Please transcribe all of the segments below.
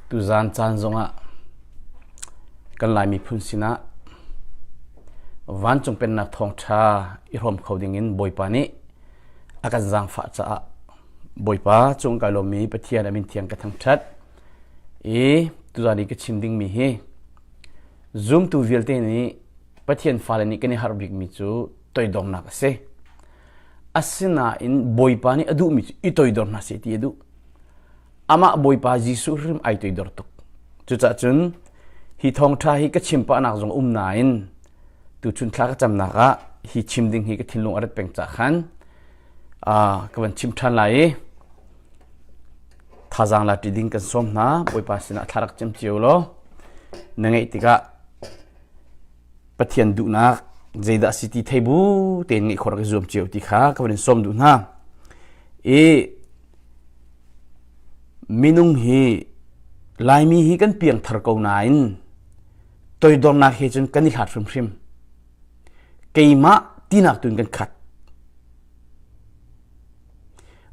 Tuzaan caan zongah kan Lai miphun sinah vancung pennak thawngṭha i hrawm kho dingin Bawipa nih a kan zaangfah caah Bawipa cung kai lawmmi Pathian a min thiang ka thangṭhat i tuzaan i ka chim dingmi hi zumtu vialte nih Pathian fale nih kan i harh bikmi cu toidornak a si. Asinain Bawipa nih a duhmi cu i toidor hna seh ti a duh. Amah Bawipa Jesuh hrim ai toidor tuk. Cucaah cun hi thawngṭha hi ka chim pahnak zong um nain tuchun thla ka camnak ah hi chim ding hi ka thinlung a rat peng cah khan ka van chim ṭhan lai i thazaang la ṭi ding kan sawm hna. Bawipa sinah thla rak cam cio law na ngeih tikah Pathian duhnak zeidah si ti thei bu tein ngeih khawh rak i zuam cio ti kha ka van in sawm duh hna. I minung hi Laimi hi kan piangthar ko nain toidornak he cun kan i hlat hrimhrim. Keimah tinak tuin kan khat.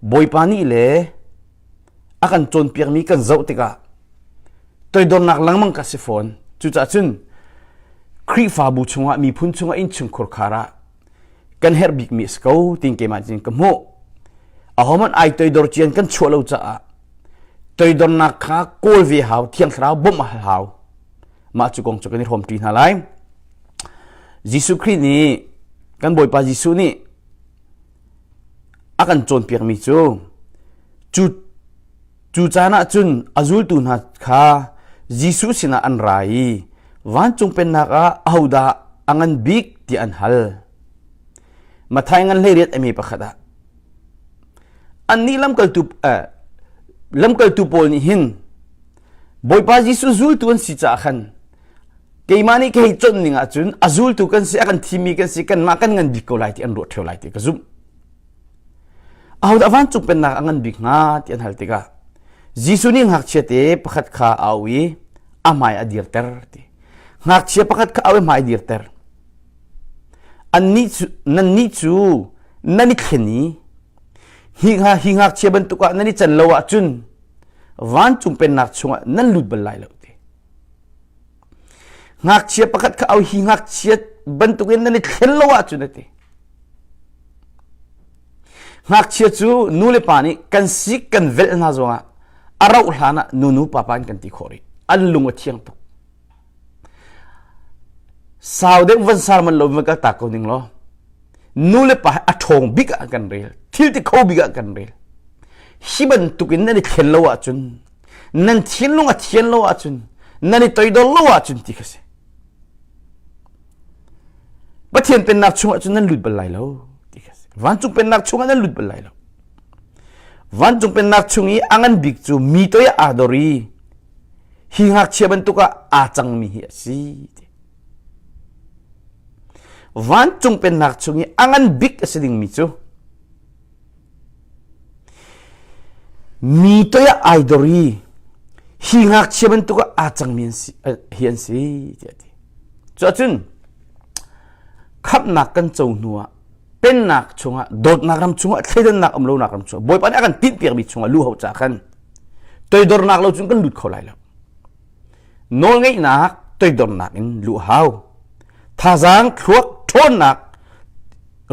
Bawipa nih le a kan cawnpiakmi kan zoh tikah toidornak lengmang ka si fawn. Cucaah cun Khrihfabu chungah miphun chungah innchungkhur khar ah kan herh bikmi a si ko tiin keimah cun ka hmuh. Ahohmanh ai toidor cian kan chuah lo caah toidornak kha kawl ve hau, Thiang Thlarau bawmh a hau. Mah cu kong cu kan i hrawmṭi hna lai. Jesuh Khrih nih kan Bawipa Jesuh nih a kan cawnpiakmi cu cu cu caan ah cun a zultu hna kha Jesuh sinah an ra i vancung pennak ah ahodah a ngan bik tiah an hal. Matthai ngan 18 a mi pakhat ah annih lamkaltu eh, lamkaltu pawl nih hin Bawipa Jesuh zultu an si caah khan keimah nih ka hei conh ning ahcun a zultu kan si a kan thimi kan si kanmah kan ngan bik ko lai ti an ruah ṭheo lai ti ka zumh. Ahodah vancung pennak a ngan bik hnga ti an hal tikah Jesuh nih ngakchia te pakhat kha a auh i a hmai a dirter ti. Ngakchia pakhat kha au i hmai a dirter. Annih cu nannih cu nan i thlen i hi hi ngakchia bantuk ah nan i can lo ahcun vancung pennak chungah nan lut bal lai lo ti. Ngakchia pakhat kha au hi ngakchia bantukin nan i thlen lo ahcun a ti. Ngakchia cu nu le pa nih kan sik kan velh hna zongah a rauh hlan ah nunu papa in kan ti khawh rih. An lung a thiang tuk. Sau deuh van sar man lo van kal tak ko ning law nu le pa a ṭhawng bik ah kan rel thil ti kho bik ah kan rel hi bantukin nan i thlen lo ahcun nan thinlung a thian lo ahcun nan i toidor lo ahcun ti kha si Pathian pennak chungah cun nan lut bal lai lo ti kha si vancung pennak chungah nan lut bal lai lo vancung pennak chung i a ngan bik cu mi toi ah aa dor i hi ngakchia bantuk ah aa cangmi hi a si ti vancung pennak chung i a ngan bik a si dingmi cu Mi toi ah ai dor i hi ngakchia bantuk ah aa cangmi an si, hi an si tiah a ti. Cuahcun khamhnak kan co hnu ah pennak chungah dawtnak ram chungah thleidannak um lonak ram chungah Bawipa nih a kan tinhpiakmi chungah lu ho ca khan toidornak lo cun kan lut kho lai lo. Nawlngeihnak toidornak in luh hau. Thazaang thluak ṭhawnnak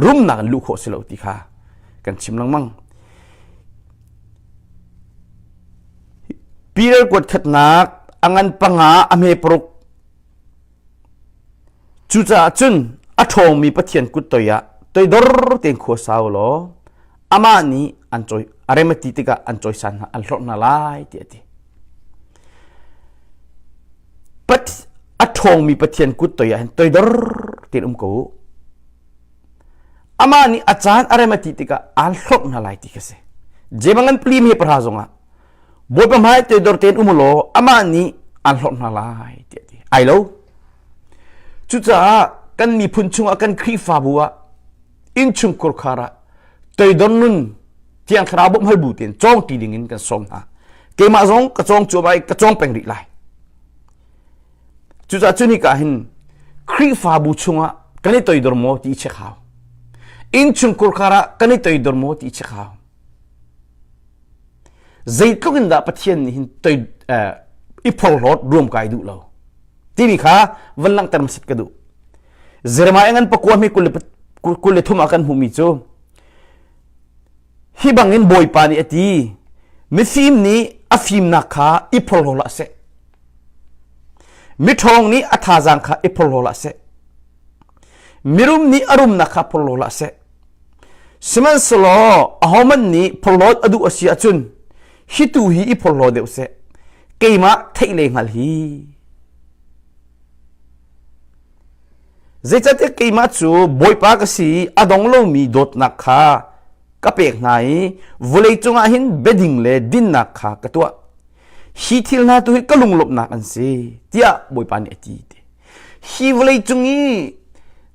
rumnak in luh khawh si lo ti kha kan chim lengmang. Peter kuat khatnak a ngan panga a hme paruk cucaah cun a ṭhawngmi Pathian kut toi ah toidor tein khua sau law amah nih an cawi a rem a ti tikah an cawisan hna an hlorh hna lai ti a ti. A ṭhawngmi Pathian kut toi ah hin toidor tein um ko u. Amah nih a caan a rem a ti tikah aan hlorh hna lai ti kha si. Jebangan pali me pahra zongah Bawipa hmai toidor tein um law amah nih aan hlorh hna lai tiah ti. Ai lo. Cucaah kan miphun chungah kan Khrihfabu ah innchungkhur khar ah toidor nun Thiang Thlarau bawmh hal bu tein cawng ti ding in kan sawm hna. Keimah zong ka cawng cuahmah i ka cawng peng rih lai. Cucaah cu nika hin Khrihfabu chungah kan i toidor maw ti check hau. Innchungkhur khar ah kan i toidor maw ti check hau. Zeitluk in dah Pathian nih hin toi i phorhlawt ruamkai duh lo timi kha van langhter hmasat ka duh. Jeremiah ngan pakua mi 23 ah kan hmuhmi cu hi bangin Bawipa nih a ti mifim nih a fimnak kha i phorhlaw hlah seh miṭhawng nih a thazaang kha i phorhlaw hlah seh mirum nih a rumnak kha phorhlaw hlah seh Sihmanhsehlaw ahohmanh nih phorhlawt a duh a si ahcun hi tu hi i phorhlaw deuh seh. Keimah theih le hngal hi. Zeicahtiah keimah cu Bawipa ka si i a dong lomi dawtnak kha ka pek hna i vawlei cungah hin biading le dinnak kha ka tuah. Hi thil hna tu hi ka lunglawmhnak an si, tiah Bawipa nih a ti. Hi vawlei cung i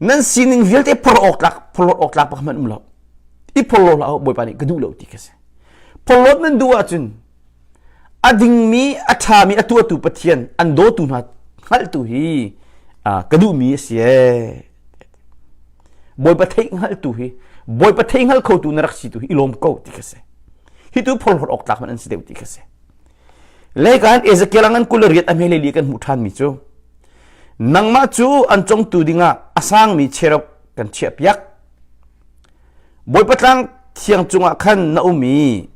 nan sining vialte phor awk tlak phorhlawt awk tlak pakhat hmanh um lo. I phorhlaw hlah u, Bawipa nih ka duh lo ti ka si. Phorhlawt nan duh ahcun a dingmi, a ṭhami, a tuahtu Pathian an dawtu hna hngalhtu hi ka duhmi a si ee. Bawipa theih hngalhtu hi Bawipa thei hngal khotu na rak si tu hi i lawm ko ti ka si. Hi tu phorhlawt awk tlak hmanh an si deuh ti ka si. Leikan Ezekiel an 28 a hmeleli kan hmuh ṭhanmi cu nangmah cu an congtu dingah a sangmi cherub kan chiahpiak. Bawipa tlang thiang cungah khan na um i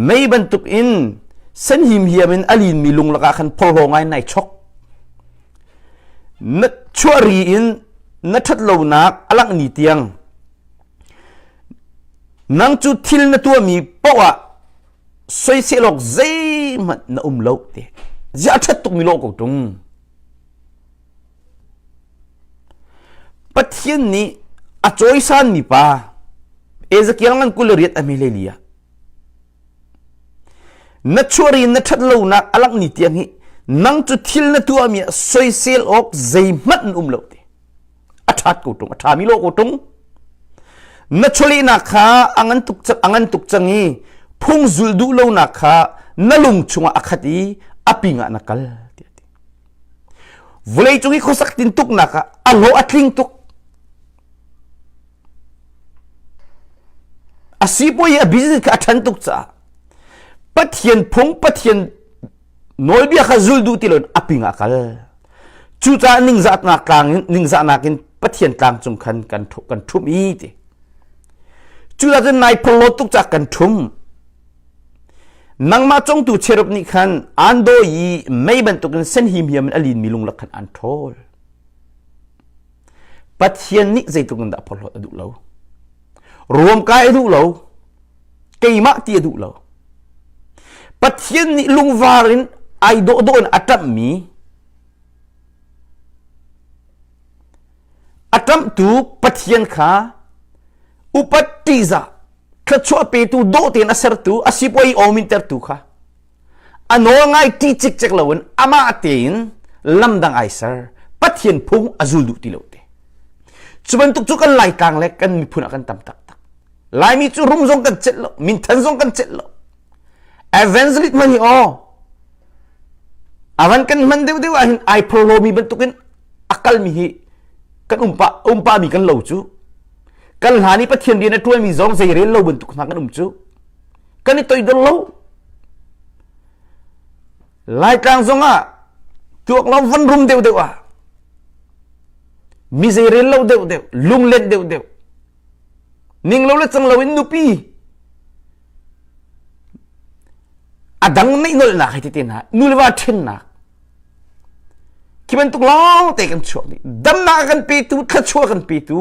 mei bantukin senhim hiam in a linmi lung lakah khan phorhlaw ngai nai chok. Na chuahri in na ṭhatlonak a langh ni tiang nang cu thil na tuahmi paoh ah soisel awk zeihmanh na um lo te ziah a ṭhat tukmi lawh ko ṭung Pathian nih a cawisanmi pa Ezekiel ngan 28 a hme li ah na chuari na ṭhat lonak a langh ni tiang hi nang cu thil na tuahmi ah soisel awk zeihmanh na um lo te a ṭhat ko ṭung a ṭhami lawh ko ṭung na chawlehnak kha a ngan tuk a ngan tuk cang i phung zul duh lonak kha na lung chungah a khat i a ping ah na kal tiah ti vawlei cung i khuasak tin tuknak ah a hlawh a tling tuk a sipuai a business kha a ṭhan tuk caah Pathian phung Pathian nawlbia kha zul duh ti loin a ping ah kal cucaah ningzahnak tlang in ningzahnak in Pathian tlang cung khan kan kan ṭhum i ti cucaah cun nai phorhlaw tuk caah kan ṭhum nangmah congtu cherub nih khan aan dawi i mei bantukin sen himhiam in a linmi lunglak khan aan ṭhawl Pathian nih zeitluk in dah phorhlawt a duh lo ruamkai a duh lo keimah ti a duh lo Pathian nih lungvar in ai dawhdawh in a ṭamhmi a ṭamhtu Pathian kha upat ṭihzah thluachuah petu dawh tein a sertu a sipuai awmin tertu kha a nawl ngai ṭi cikcek loin amah tein lamdang ai ser Pathian phung a zul duh ti lo te cu bantuk cu kan Laitlang le kan miphun ah kan tam taktak Laimi cu rum zong kan celh lo, minthan zong kan celh lo. Evangelist man hi aw avan kan hman deuh deuh ahhin ai phorhlawmi bantukin a kalmi hi kan umpa umpa mi kan lo cu kan hlan i Pathian rian a ṭuanmi zong zei rel lo bantuk hna kan um cu kan i toidor lo Laitlang zongah tuak lo van rum deuh deuh ah mi zei rel lo deuh deuh lunglen deuh deuh ning lo le cang lo in nupi a dang neih nolhnak hei ti te hna nu le va ṭhennak khi bantuk lawng te kan chuak dih damnak a kan petu thluachuah kan petu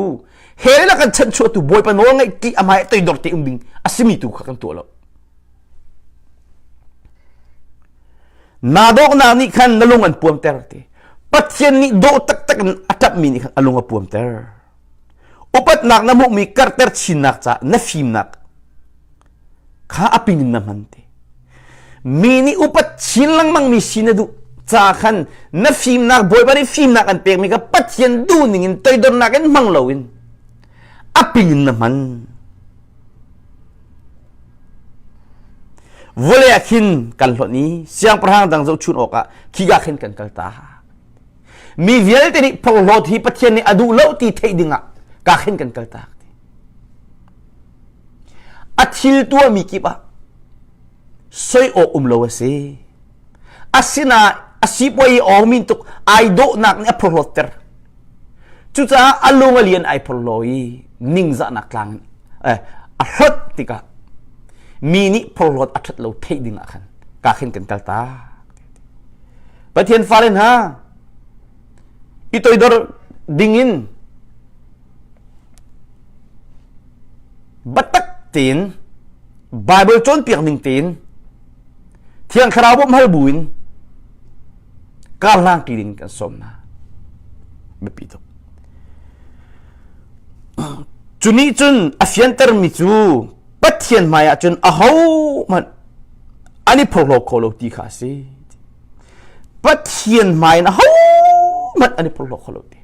hell a kan chanchuahtu bawipa nawl ngaih ti amai toidor te um ding a simi tu kha kan tuah lo naa dawhnak nih khan na lung an puamter ti Pathian nih dawh taktak in a ṭapmi nih khan a lung a puamter Upatnak na hmuhmi karhter chinnak caah na fimnak kha a ping in na hman te. Mi nih upat chin lengmang mi si na duh ca khan na fimnak Bawipa nih fimnak an pekmi kha Pathian duh ning in toidornak in hmang loin a ping in na hman. Vawlei ah khin kan hlonh i siangpahrang dang zohchun awkah khika khin kan kal ta. Mi vialte nih phorhlawt hi Pathian nih a duh lo ti theih dingah ka khin kan kaltak ti. A thil tuahmi kip ah. Soi awk um lo a si. Asinain a sipuai i awngmin tuk ai dawhnak nih a phorhlawtter. Cucaah a lung a lian ai phorhlaw i ningzahnak tlang eh, a hlawt tikah mi nih phorhlawt a ṭhat lo theih ding ah khan ka khin kan kal ta. Pathian fale hna i toidor dingin biatak tein Bible cawnpiak ning tein Thiang Thlarau bawmh hal buin karhlang ṭi ding kan sawm hna. Biapi tuk. Cu nih cun a fiantermi cu Pathian hmai ah cun ahohmanh an i phorhlaw kho lo ti kha a si. Pathian hmai in ahohmanh an i phorhlaw kho lo ti.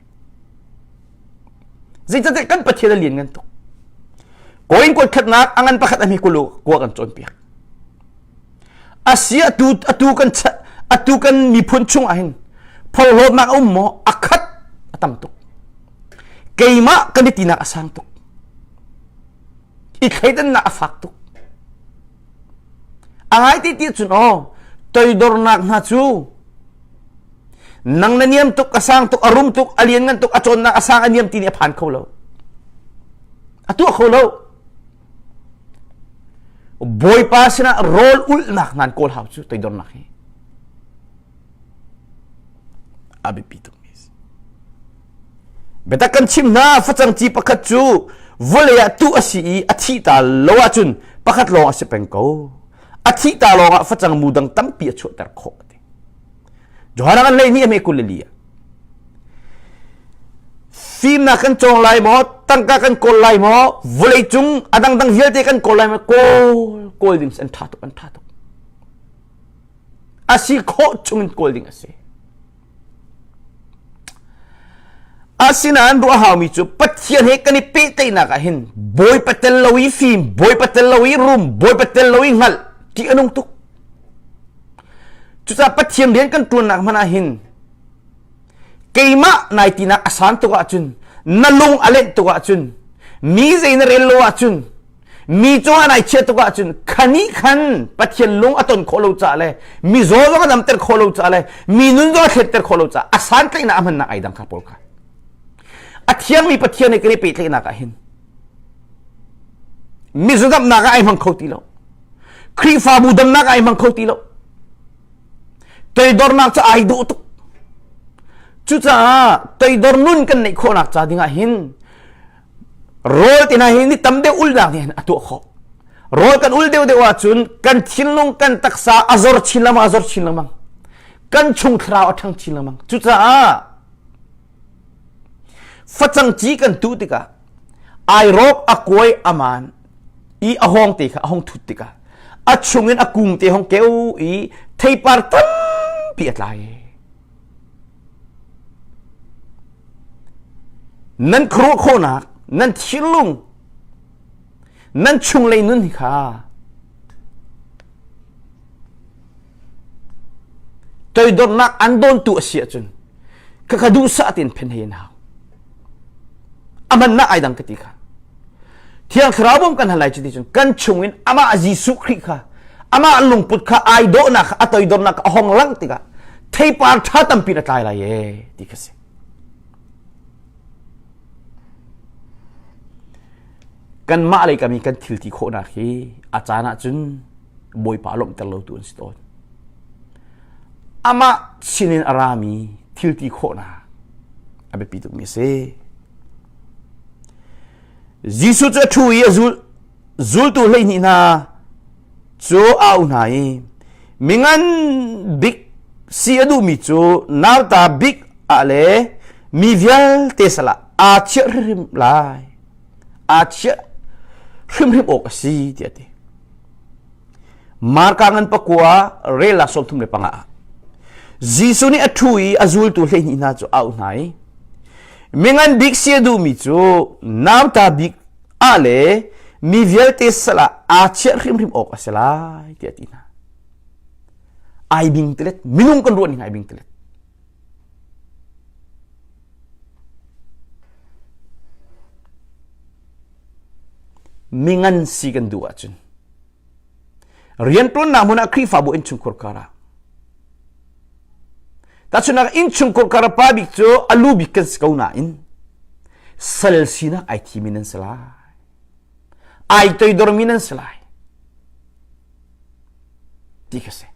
Zeicahtiah kan Pathian a lianngan tuk. Korin kuat khatnak a ngan pakhat a hmi kulu kua kan cawnpiak. Asi atu atu kan atu kan miphun chung ah hin phorhlawtnak a um maw a khat a tam tuk. Keimah kan i tinak a sang tuk. I thleidannak a fak tuk. A ngai ti ti cun aw toidornak hna cu nang na niam tuk a sang tuk a rum tuk a lianngan tuk a cawnnak a sang a niam ti nih a phan kho lo a tuah kho lo Bawipa sinah rawl ulhnak nan kawl hau cu toidornak hi a biapi tuk mi si biatak kan chim hna facang ci pakhat cu vawlei ah tuh a si i a thih ta lo ahcun pakhat lawng a si peng ko a thih ta lawng ah facang mu dang tampi a chuahter khawh ti Johan kan lei ni a me kul le li fimnak kan cawng lai maw tangka kan kawl lai maw vawlei cung a dangdang vialte kan kawl lai maw kawl kawl ding an tha tuk an tha tuk a si khawh chung in kawl ding a si Asinain ruah haumi cu Pathian he kan i pehtlaihnak ah hin Bawipa tel lo i fim, Bawipa tel lo i rum, Bawipa tel lo i hngalh ti a nung tuk. Cucaah Pathian rian kan ṭuannak hmanh ah hin keimah nai tinak a san tuk ahcun na lung a lenh tuk ahcun mi zei na rel lo ahcun mi cungah nai chiat tuk ahcun khani khan Pathian lung a ton khawh lo caah le mi zaw zong a damter khawh lo caah le mi nun zong a thletter khawh lo caah a santlaihnak a hmannak ai dang kha pawl kha a thiangmi Pathian he kan i pehtlaihnak ah hin mi zawdamnak ah ai hmang kho ti lo Khrihfabu damnak ah ai hmang kho ti lo toidornak cu ai dawh tuk cucaah toidor nun kan neih khawhnak ca dingah hin Rawl te hna hi ni tam deuh ulnak nih hin a tuah khawh. Rawl kan ul deuh deuh ahcun kan thinlung kan taksa a zor chin lengmang a zor chin lengmang. Kan chung thlarau a ṭhang chin lengmang. Cucaah facang ci kan tuh tikah ai rawk a kuai a maan i a hawng te kha a hong thut tikah a chungin a kung te hong keu i theipar tampi a tlai. Nan khuaruah khawhnak, nan thinlung, nan chunglei nun hi kha toidornak an dawntu a si ahcun khakha duhsah tein phen hei an hau. A mannak ai dang ka ti kha. Thiang Thlarau bawm kan hal lai cu ti cun kan chungin amah Jesuh Khrih kha amah lungput kha ai dawhnak kha a toidornak kha a hong langh tikah theipar ṭha tampi na tlai lai ee ti kha si. Kanmah lei kami kan thil ti khawhnak hi a caan ah cun Bawipa lawmhter lo tu an si tawn. Amah sinin a rami thil ti khawhnak a biapi tukmi a si. Jesuh cu a ṭhu i a zul, zultu 12 hna cu a auh hna i mingan bik si a duhmi cu nauta bik ah le mi vialte sal ah aa chiah hrimhrim lai aa chiah hrimhrim awk a si tiah a ti. Marka ngan pakua rel ah 35 ah Jesuh nih a ṭhu i a zultu 12 hna cu a auh hna i mingan bik si a duhmi cu nauta bik ah le mi vialte sal ah aa chiah hrimhrim awk a si lai tiah a ti hna. Ai bing telet minung kan ruah ning ai bing telet. Mingan si kan duh ahcun. Rianṭuannak hmun ah Khrihfabu innchungkhur karah. Tahchunhnak innchungkhur kar pa bik cu a lu bik kan si ko nain sal sinak ai thimi nan si lai. Ai toidormi nan si lai. Ti ka si.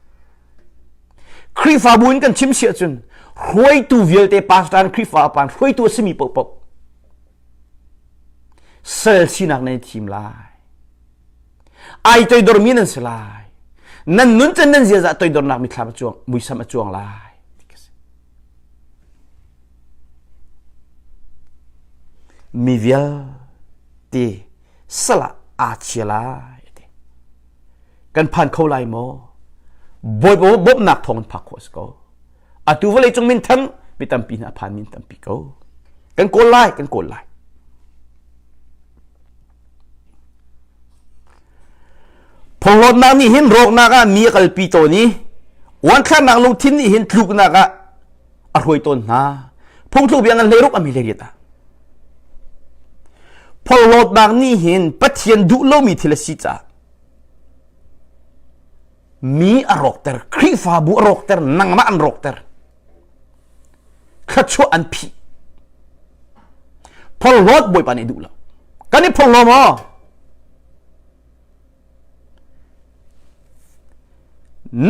Khrihfabu in kan chim si ahcun hruaitu vialte pastor Khrihfa upa hruaitu a simi paohpaoh sal sinak nan i thim lai. Ai toidormi nan si lai. Nan nun can nan ziaza toidornak mithlam a cuang, muisam a cuang lai. Mi vialte sal ah aa chia lai. Kan phan kho lai maw? Bawipa bawmhnak thawng in phak khawh a si ko. Atu vawlei cung minthang mi tampi hna a phan min tampi ko. Kan kawl lai, kan kawl lai. Phunghlawtnak nih hin rawknak ah mi a kalpi tawn i uanthlarnak lungthin nih hin tluknak ah a hruai tawn hna. Phungthluk bia ngan hleiruk a mi hleiriat ah. Phorhlawtnak nih hin Pathian duh lomi thil a si caah mi a rawkter, Khrihfabu a rawkter, nangmah an rawkter. Thluachuah an phih. Phorhlawt Bawipa nih duh lo. Kan i phorhlaw maw?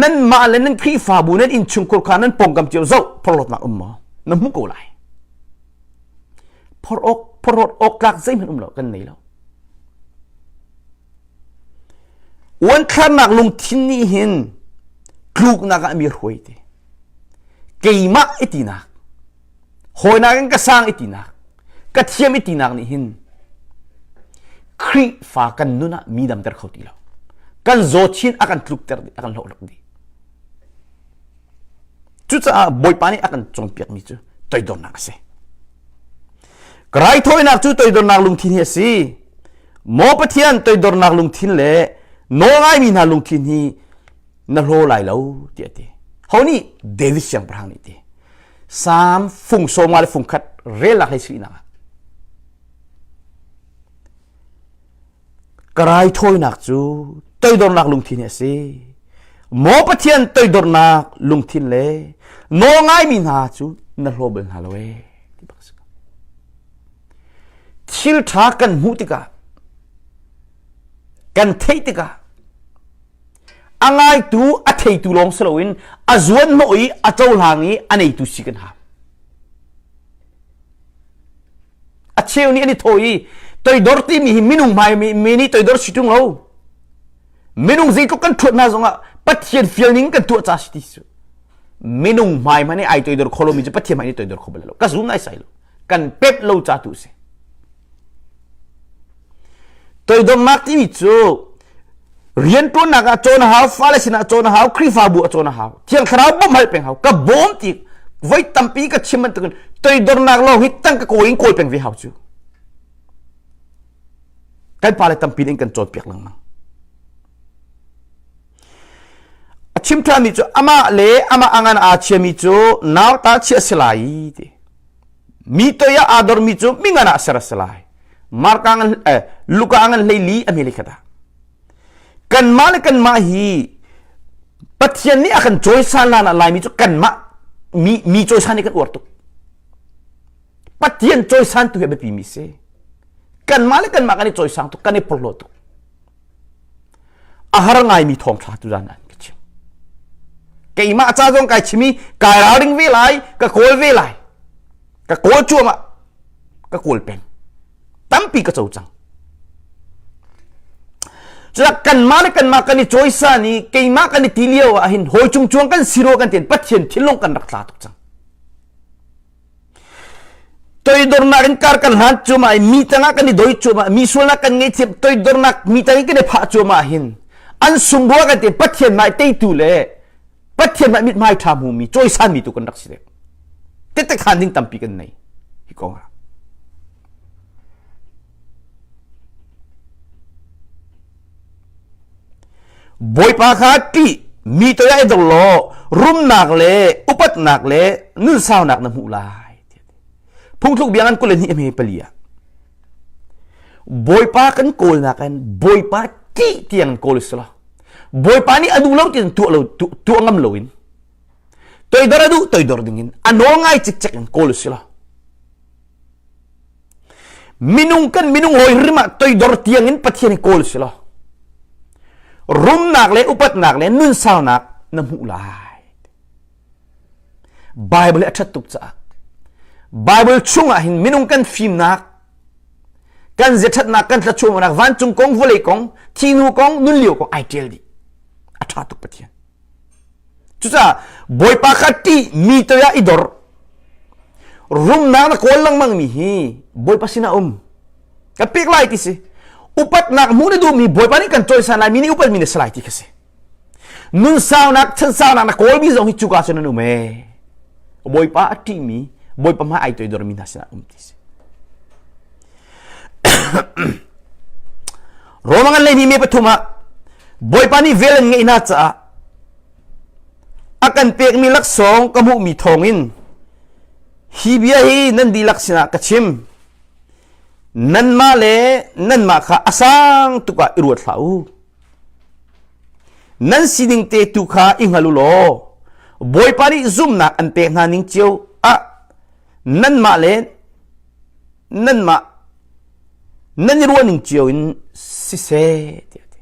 Nanmah le nan Khrihfabu nan innchungkhur kha nan pawngkam cio zoh phorhlawtnak um maw? Na hmu ko lai. Phor awk phorhlawt awk tlak zeihmanh um lo kan nei lo. Uanthlarnak lungthin nih hin tluknak ah mi hruai te. Keimah i tinak, hawinak in ka sang i tinak, ka thiam i tinak nih hin Khrihfa kan nun ah mi damter kho ti lo. Kan zaw chin a kan tlukter dih, a kan hlohlok dih. Cucaah Bawipa nih a kan cawnpiakmi cu toidornak a si. Ka raithawinak cu toidornak lungthin hi a si. Maw Pathian toidornak lungthin le nawlngaimi hna lungthin hi na hlaw lai lo tiah a ti. Ho nih David siangpahrang nih ti. Salm fung sawmnga le fung khat relnak hlei suinak ah. Ka raithawinak cu toidornak lungthin hi a si. Maw Pathian toidornak lungthin le nawlngaimi hna cu na hlaw bal hna lo ee. Thil ṭha kan hmuh tikah kan theih tikah a ngaitu a theitu lawng si loin a zuan hnawh i a cohlang i a neitu si kan hau. A cheu nih an i thaw i toidor timi hi minung hmai mi, mi nih toidor si ṭung lo. Minung zeitluk kan ṭhuat hna zongah Pathian fial ning kan tuah ca si ti cu. Minung hmai hmanh i ai toidor kho lomi cu Pathian hmai nih toidor kho bal lo. Ka zum nai sai lo. Kan pep lo ca tu si. Toidornak timi cu rianṭuannak ah cawn a hau, fale sinah cawn a hau, Khrihfabu ah cawn a hau, Thiang Thlarau bawmh hal peng hau, ka bawm ti voi tampi ka chim bantukin toidornak lawng hi tangka kawl in kawl peng ve hau cu. Kan pale tampi in kan cawnpiak lengmang. A chim ṭhanmi cu amah le amah a ngan aa chiami cu nauta chiah si lai ti. Mi toi ah aa dormi cu mingan ah ser a si lai. Marka ngan eh, Luka ngan hleili a hmeli khat ah. Kanmah le kanmah hi Pathian nih a kan cawisan lan ah Laimi cu kanmah mi mi cawisan hi kan uar tuk. Pathian cawisan tu hi a biapi mi si. Kanmah le kanmah kan i cawisang tuk, kan i porhlaw tuk. A har ngaimi thawngṭha tu zan an ka chim. Keimah ca zong kai chim i kai ralring ve lai, ka kawl ve lai. Ka kawl cuahmah, ka kawl peng. Tampi ka co cang. Cutak kanmah le kanmah kan i cawisan i keimah kan i ti lio ah hin hawi cung cuang kan si rua kan tin Pathian thinlung kan rak tla tuk cang. Toidornak in kar kan hlan cuahmah i mi tangah kan i doi cuahmah mi sualnak kan ngei thiam toidornak mi tang in kan i phah cuahmah hin an sung rua kan ti Pathian hmai teitu le Pathian hmai mithmai ṭha hmumi cawisanmi tu kan rak si deuh. Tehte khaan ding tampi kan nei hi kong ah. Bawipa kha ṭih mi toi ah i dor law rumnak le upatnak le nunsaunak na hmuh lai. Phungthluk bia ngan 22 a hme pali ah. Bawipa kan kawlnak in Bawipa ṭih tiang kawl si lo. Bawipa nih a duh lo tiin tuah lo tuah ngam loin toidor a duh toidor dingin a nawl ngai cikcek in kawl si lo. Minung kan minung hawi rim ah toidor tiang in Pathian hi kawl si lo. Rumnak le upatnak le nunsaunak na hmuh lai. Bible a ṭhat tuk caah Bible chungah hin minung kan fimnak kan ziaṭhatnak kan thlachuahnak vancung kong vawlei kong thihnu kong nun lio kong ai ṭial dih a ṭha tuk Pathian cucaah Bawipa kha ṭih mi toi ah i dor rumnak na kawl lengmang mi hi Bawipa sinah um ka pek lai ti si upatnak hmuh na duhmi Bawipa nih kan cawisan lai mi nih upatmi na si lai ti kha si Nun saunak, chan saunak na kawlmi zong hi cuka cun an um ee. Bawipa a ṭihmi, Bawipa hmai ai toidormi hna sinah um ti si. Roma ngan leini me pathum ah Bawipa nih vel an ngeih hna caah a kan pekmi laksawng ka hmuhmi thawngin hi bia hi nan dihlak sinah ka chim. Nanmah le nanmah kha a sang tuk ah i ruat hlah u. Nan sining te tu kha i hngal u law Bawipa nih zumhnak an pek hna ning cio ah nanmah le nanmah nan i ruah ning cio in siseh tiah a ti.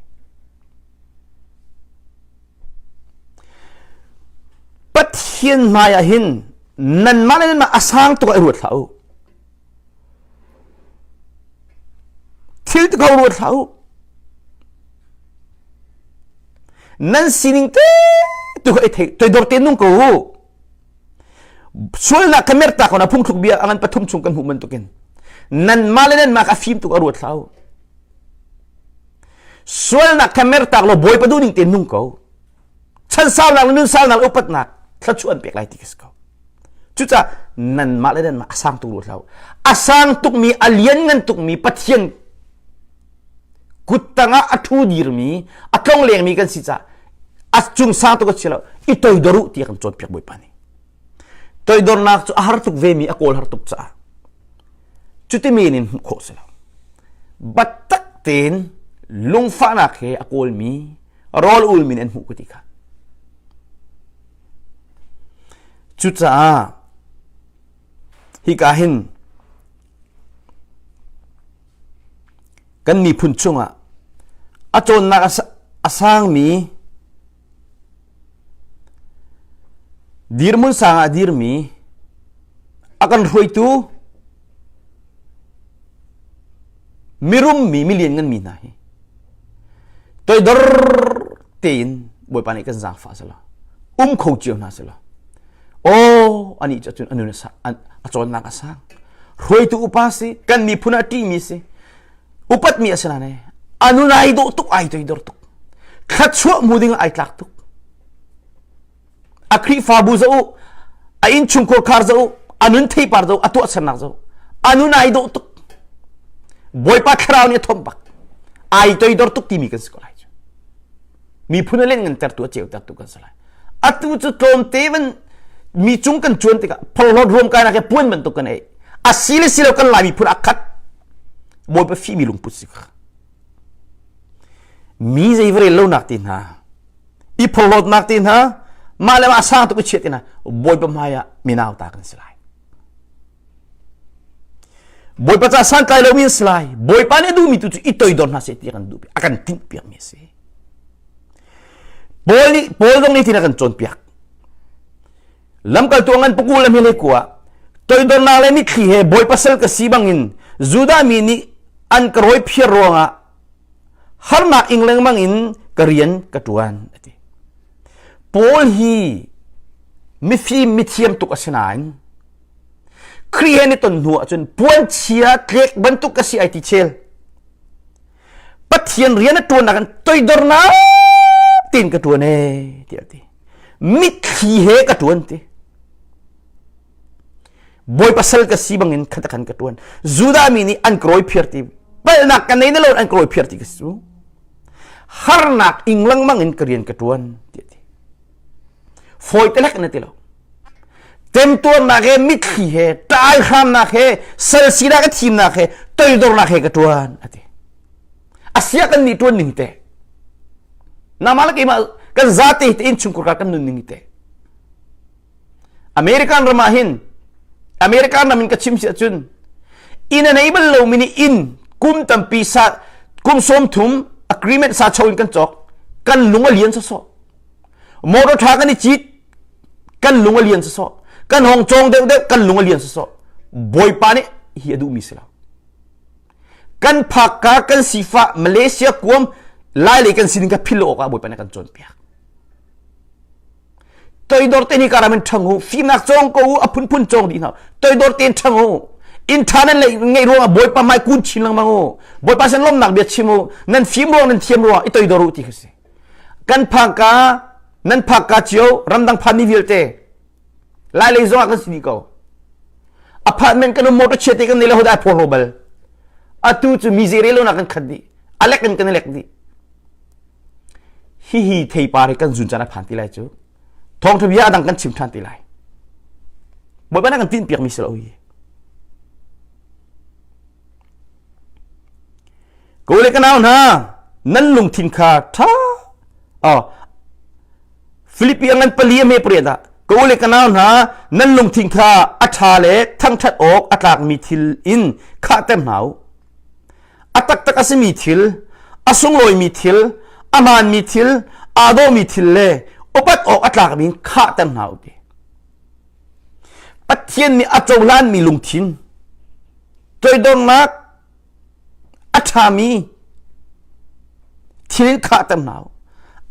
Pathian hmai ah hin nanmah le nanmah a sang tuk ah i ruat hlah u. Thil ti ko ruat hlah u. Nan sining te tu kha i thei toidor te nung ko u. Sualnak kha mertak ko na phungthluk bia angan pathum chung kan hmuh bantukin nan mah le nan mah kha fim tuk a ruat hlah u. Sualnak kha mertak law Bawipa duhning te nung ko. Chan saunak le nun saunak le upatnak thluachuah an pek lai ti ka si ko. Cucaah nanmah le nanmah a sang tuk rua hlah A sang tukmi, a lianngan tukmi Pathian kut tangah a ṭhu dirmi, a tlong lengmi kan si caah a cung sang tuk a si lo. I toidor u ti kan cawnpiak Bawipa nih. Toidornak cu a har tuk vemi a kawl har tuk caah cuti men in hmuh khawh si lo. Biatak tein lungfahnak he a kawlmi rawl ulmi nih an hmuh ka ti kha. Cucaah hika hin kan miphun chungah a cawnnak a sangmi dirhmun sang ah dirmi a kan hruaitu mirummi milian nganmi hna hi toidor tein Bawipa nih kan zaangfah selaw um kho cio hna selaw aw anih cu cun a nun a cawnnak a sang hruaitu upa si kan miphun ah ṭihmi si upatmi a si nain a nun ai dawh tuk ai toidor tuk thluachuah hmu ding ai tlak tuk a Khrihfabu zoh u a innchungkhar khar zoh u a nun theipar zoh a tuahsernak zoh a nun ai dawh tuk Bawipa thlarau nih a thomh bak ai toidor tuk timi kan si ko lai cu miphun a len ngan tertu a ceu tertu kan si lai atu cu tlawmte van mi cung kan cuan tikah phorhlawt ruam kainak he puan bantuk kan ei a si le si lo kan lai miphun a khat Bawipa fihmi lungput si kha mi zei va rel lonak ti hna i phorhlawtnak te hna mah le mah sang tuk i chiat te hna Bawipa hmai ah minau ta kan si lai Bawipa ca santlai lomi an si lai Bawipa nih a duhmi tu cu i toidor hna seh ti a kan duh a kan tinh piakmi a si Paul nih Paul zong nih tin a kan cawnpiak lamkaltu ngan paku le hmele kua toidornak le mitthli he Bawipa sal ka si bangin Judah mi nih an ka rawi phiar ruangah harnak ing lengmang in ka rian ka ṭuan a ti. Paul hi mifim mithiam tuk a si nain Khrih he ni ton hnu ahcun puanchia tlek bantuk ka si ai ti chel. Pathian rian a ṭuannak in toidornak tein ka ṭuan ee tiah a ti. Mitthli he ka ṭuan ti. Bawipa sal ka si bangin khat khan ka ṭuan. Judah mi nih an ka rawi phiar ti palhnak ka nei na lo an ka rawi phiar ti ka si cu. Harnak ing lengmang in ka rian ka ṭuan ti a ti. Fawi te lek na ti lo. Temtuarnak he mitthli he ṭai hramnak he sal sinak a thimnak he toidornak he ka ṭuan a ti. Asia kan nih ṭuan ning te. Nangmah le keimah kan zate te innchungkhar kan nun ning te. American ram ah hin American ram in ka chim si ahcun inn a nei bal lomi nih inn kum tampi sa kum 30 agreement sa cho in kan cawk kan lung a lian sawsawh motor tha kan i cit kan lung a lian sawsawh kan hong cawng deuh deuh kan lung a lian sawsawh bawipa nih hi a duhmi si lo kan phakka kan sifah Malaysia kuam lai lei kan sining kha philh awk ah bawipa nih kan cawnpiak Toidor te ni karam in ṭhang u, fimnak cawng ko u, a phunphun cawng dih hna. Toidor tein ṭhang u. Inn ṭha nan ngeih ruangah Bawipa hmai kun chin lengmang u. Bawipa sin lawmhnak bia chim u. Nan fim ruang nan thiam ruangah i toidor u ti kha si. Kan phakka, nan phakka cio, ramdang phan mi vialte, lai lei zongah kan si dih ko. Apartment kan um motor chia te kan nei le hodai phor bal. Atu cu mi zei rel lo nak kan khat dih. Alek in kan i lek dih. Hihi theipar hi kan zun caan a phan ti lai cu. Thawngṭha bia a dang kan chim ṭhan ti lai. Bawipa nih kan tinhpiakmi si lo hi. Ka u le ka nau hna, nan lungthin kha ṭha oh, Filipi a ngan pali a me pariat ah ka u le ka nau hna nan lungthin kha a ṭha le thangṭhat awk a tlakmi thil in khahter hna u. A taktak a simi thil, a sunglawimi thil, a hmaanmi thil, aa dawhmi thil le upat awk a tlakmi in khahter hna u ti. Pathian nih a cohlanmi lungthin, toidornak, a ṭhami thil in khahter hna u.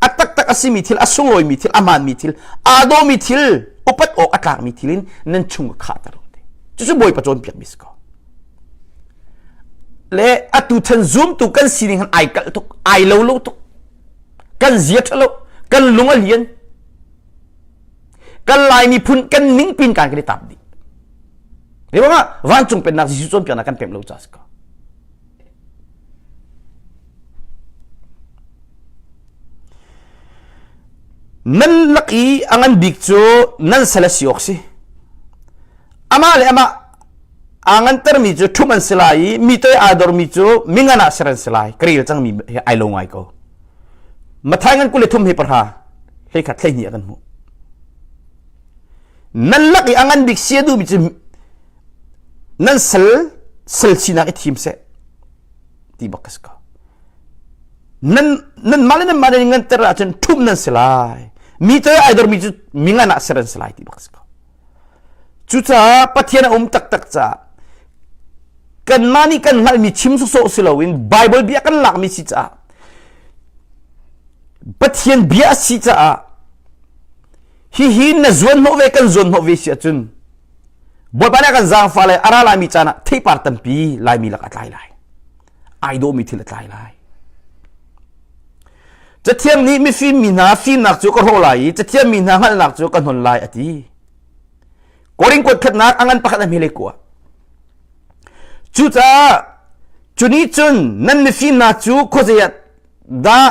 A taktak a simi thil, a sunglawimi thil, a hmaanmi thil, aa dawhmi thil, upat awk a tlakmi thil in nan chung a khahter u ti. Cucu Bawipa cawnpiakmi si ko. Le atu chan zumtu kan sining han ai kalh tuk ai lo lo tuk kan zia ṭha lo kan lung a lian kan lai miphun kan ning pin kan kan i tap dih Riwangah vancung pennak Jesuh cawnpiaknak kan pemh lo ca si ko. Nan lak i a ngan bik cu nan sal a si awk si. Amah le amah aa ngantermi cu ṭhumh an si lai i mi toi aa dormi cu mingan ah ser an si lai. Ka rel cangmi he ai lo ngai ko. Mathai ngan 23 he pahra hleikhat hleihnih ah kan hmuh. Nan lak i a ngan bik si a duhmi cu nan sal sal sinak i thim seh ti bak ka si ko. Nan nan mah le nan mah nan nganter ahcun ṭhumh nan si lai. Mi toi ai dormi cu mingan ah ser an si lai ti bak ka si ko. Cucaah Pathian a um taktak caah kanmah nih kan hngalhmi chim sawsawh si loin Bible bia kan lakmi si caah Pathian bia a si caah hihi na zuanhnawh ve kan zuanhnawh ve si ahcun Bawipa nih a kan zaangfah lai a ra laimi caan ah theipar tampi Laimi lak a tlai lai ai dawhmi thil a tlai lai Cathiang nih mifim mi hna fimnak cu ka hrawh lai i cathiam mi hna hngalhnak cu ka hnon lai a ti. Korin kuat khatnak a ngan pakhat a hmele kua. Cucaah cu nih cun nan mifim hna cu khuazei ah dah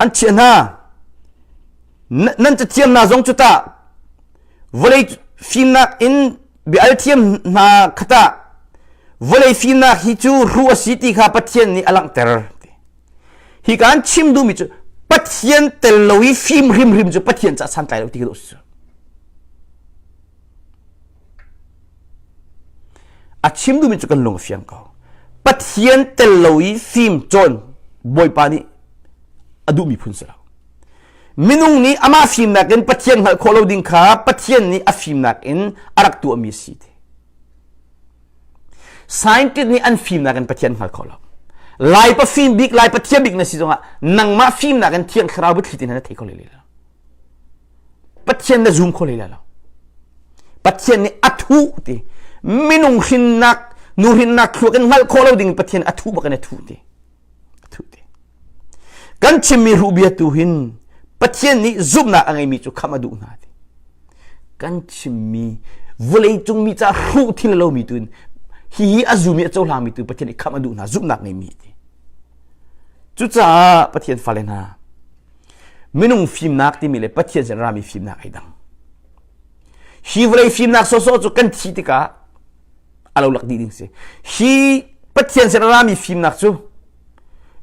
an chiah hna? Nan cathiam hna zong cu tah vawlei fimnak in bia al thiam hna kha tah vawlei fimnak hi cu hruh a si ti kha Pathian nih a langhter. Hi kan chim duhmi cu Pathian tel lo i fim hrimhrim cu Pathian caah santlai lo ti ka duh si. A chim duhmi cu kan lung a fiang ko. Pathian tel lo i fim cawn Bawipa nih a duhmi phun si lo. Minung nih amah fimnak in Pathian hngalh khawh lo ding kha Pathian nih a fimnak in a rak tuahmi a si ti. Scientist nih an fimnak in Pathian hngal kho lo. Lai pa fim bik, Lai Pathian bik na si zongah nangmah fimnak in Thiang Thlarau biathli tin na thei kho lele lo. Pathian na zum kho lele lo. Pathian nih a thuh ti. Minung hrinnak, nu hrinnak thluak in hngalh khawh lo ding Pathian a thuh bak in a thuh ti. A thuh ti. Kan chimmi hruh bia tu hin Pathian nih zumhnak a ngeimi cu khamh a duh hna ti. Kan chimmi vawleicung mi ca hruh thil a lomi tu in hihi a zumi a cohlangmi tu Pathian nih khamh a duh hna zumhnak ngeimi ti. Cucaah Pathian fale hna minung fimnak timi le Pathian sin rami fimnak ai dang. Hi vawlei fimnak sawsawh cu kan thih tikah a lo lak dih ding si. Hi Pathian sin rami fimnak cu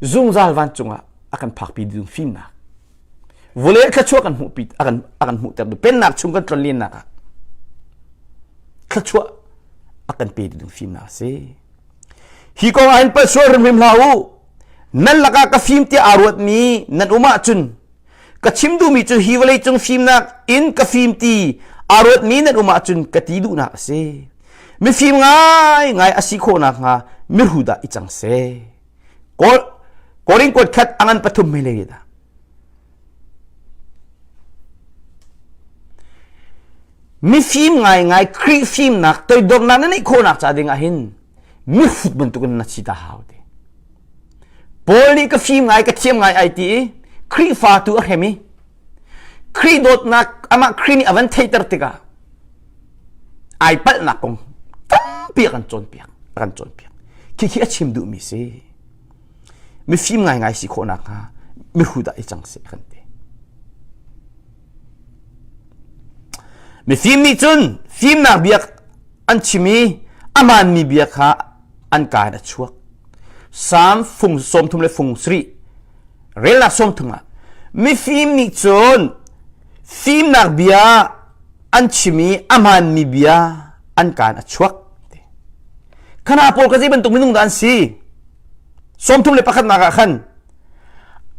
zungzal vancung ah. A kan phakpi ding fimnak. Vawlei thluachuah kan hmuhpi a kan a kan hmuhter tu pennak chung kan tlonlennak ah thluachuah a kan pe ding fimnak a si. Hi kong ah hin palsual hrimhrim hlah u. Nan lakah ka fim tiah aa ruatmi nan um ahcun ka chim duhmi cu hi vawlei cung fimnak in ka fim ti aa ruatmi nan um ahcun ka ti duhnak a si. Mifim ngaingai a si khawh nakhnga miru dah i cang seh. Kawl Korin kuat khat a ngan pathum mei le dah. Mifim ngaingai Khrih fimnak toidornak na neih khawhnak ca ding ah hin mihrut bantukin na si ta hau ti. Paul nih ka fim ngai ka thiam ngai ai ti i Khrihfa tu a hrem i Khrih dawtnak amah Khrih nih a van theihter tikah ai palhnak kong tampi a kan cawnpiak a kan cawnpiak. Khi khi a chim duhmi si. Mifim ngaingai si khawh nakhnga mihrut ah i cang seh kan ti. Mifim nih cun fimnak bia an chim i a hmaanmi bia kha an kaa in a chuak. Salm fung 30 le fung sarih relnak 30 ah mifim nih cun fimnak bia an chim i a hmaanmi bia an kaa in a chuak. Khana pawl ka zei bantuk minung dah an si? 31 ah khan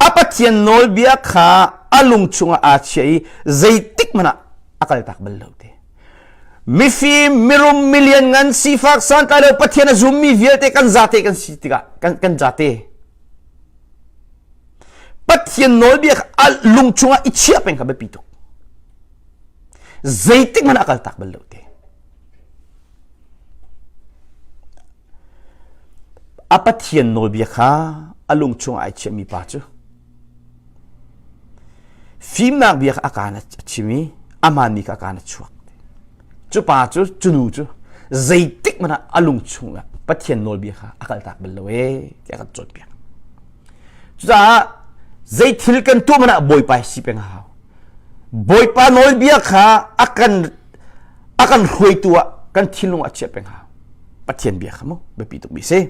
a Pathian nawlbia kha a lung chungah aa chiah i zeitik hmanh ah a kaltak bal lo ti. Mifim, mirum, milian ngan, sifak, santlai lo Pathian a zummi vialte kan zate kan si tikah kan, kan zate. Pathian nawlbia kha a lung chungah i chiah peng kha biapi tuk. Zeitik hmanh ah a kaltak bal lo ti. A Pathian nawlbia kha a lung chungah ai chiahmi pa cu fimnak bia kha a kaan a chim i a hmaanmi kha a kaan a chuak. Cu pa cu cu nu cu zeitik hmanh ah a lung chungah Pathian nawlbia kha a kaltak bal lo ee tiah kan cawnpiak. Cucaah zei thil kan tuah hmanh ah Bawipa hi si peng a hau. Bawipa nawlbia kha a kan a kan hruaitu ah kan thinlung ah chiah peng hau. Pathian bia kha mu biapi tuk mi si.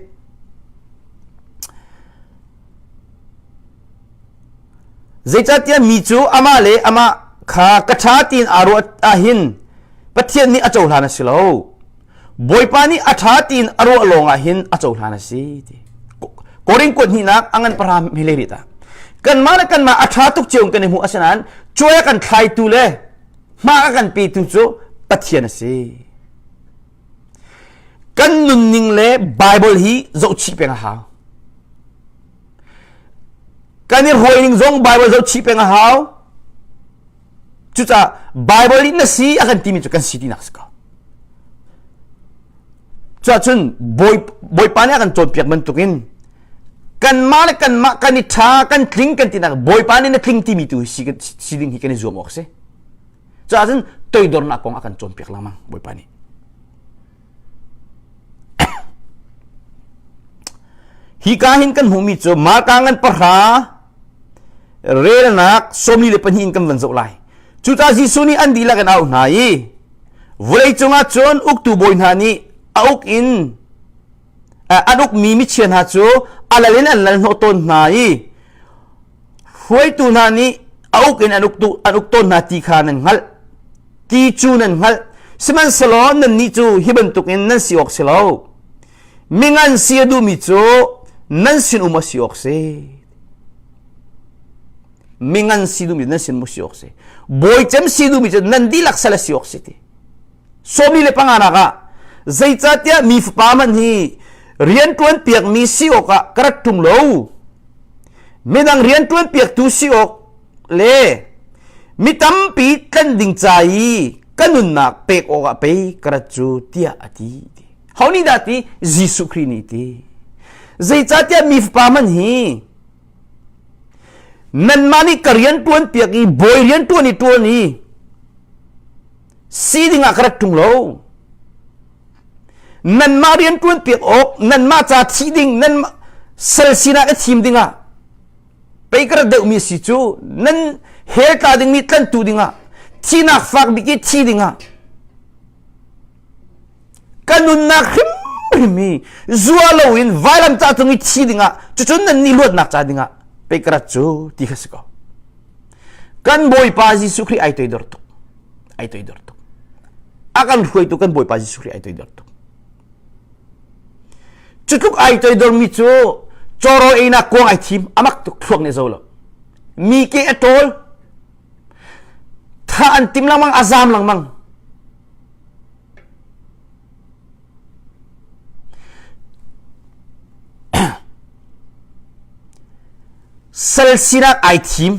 Zeicahtiah mi cu amah le amah kha ka ṭha tiin aa ruah ahhin Pathian nih a cohlan a si lo. Bawipa nih a ṭha tiin a ruah lawng ah hin a cohlan a si ti. Korin kuat hnihnak a ngan pahra mele rit ah. Kanmah le kanmah a ṭha tuk cio kan i hmuh asinain cuai a kan thlaitu le hma a kan petu cu Pathian a si. Kan nunning le Bible hi zohchih peng a hau. Kan i hruaining zong Bible zohchih peng a hau. Cucaah Bible in na si a kan timi cu kan si tinak si ko. Cuahcun Bawipa nih a kan cawnpiak bantukin kanmah le kanmah kan i ṭha kan tling kan tinak Bawipa nih na tling timi tu si, si ding hi kan i zuam awk si. Cuahcun toidornak kong a kan cawnpiak lengmang Bawipa nih. Hi ka hin kan hmuhmi cu Marka ngan pahra relnak 42 in kan van zoh lai. Cucaah Jesuh nih an dihlak in a auh hna i vawlei cungah cun uktu bawi hna nih a uk in an ukmi michia hna cu a lal in an lal hnawh tawn hna i hruaitu hna nih a uk in an uk, an uk tawn hna ti kha nan hngalh. Ti cu nan hngalh. Sihmanhsehlaw nannih cu hi bantukin nan si awk si lo. Mingan si a duhmi cu nan sinum a si awk si. Mingan si duhmi nan sinum a si awk si. Bawicem si duhmi cu nan dihlak sal a si awk si ti. Sawmi le panga nak ah zeicahtiah mi fapa man hi rian ṭuan piakmi si awkah ka rat ṭung lo. Midang rian ṭuan piaktu si awk le mi tampi tlen ding ca i ka nunnak pek awkah pei ka rat cu tiah a ti. Ho nih dah ti? Jesuh Khrih nih ti. Zeicahtiah mi fapa man hi nanmah nih ka rian ṭuan piak i bawi rian ṭuan i ṭuan i si ding ah ka rat ṭung lo. Nanmah rian ṭuan piak awk, nanmah ca thih ding, nanmah sal sinak i thim ding ah pei ka rat deuhmi si cu nan hell tla dingmi tlantu dingah thihnak fak bik i thi dingah ka nunnak hrimhrim hi zua loin vailam ca cung i thi dingah cucun nan nih luatnak ca dingah. Pei ka rat cu ti kha si ko. Kan Bawipa Jesuh Khrih ai toidor tuk. Ai toidor tuk. A kan hruaitu kan Bawipa Jesuh Khrih ai toidor tuk. Cu tluk ai toidormi cu cawrawl einak kuang ai thim amak tuk thluak nih zo lo. Mi ke a ṭawl. Tha an tim lengmang a zaam lengmang. Sal sinak ai thim.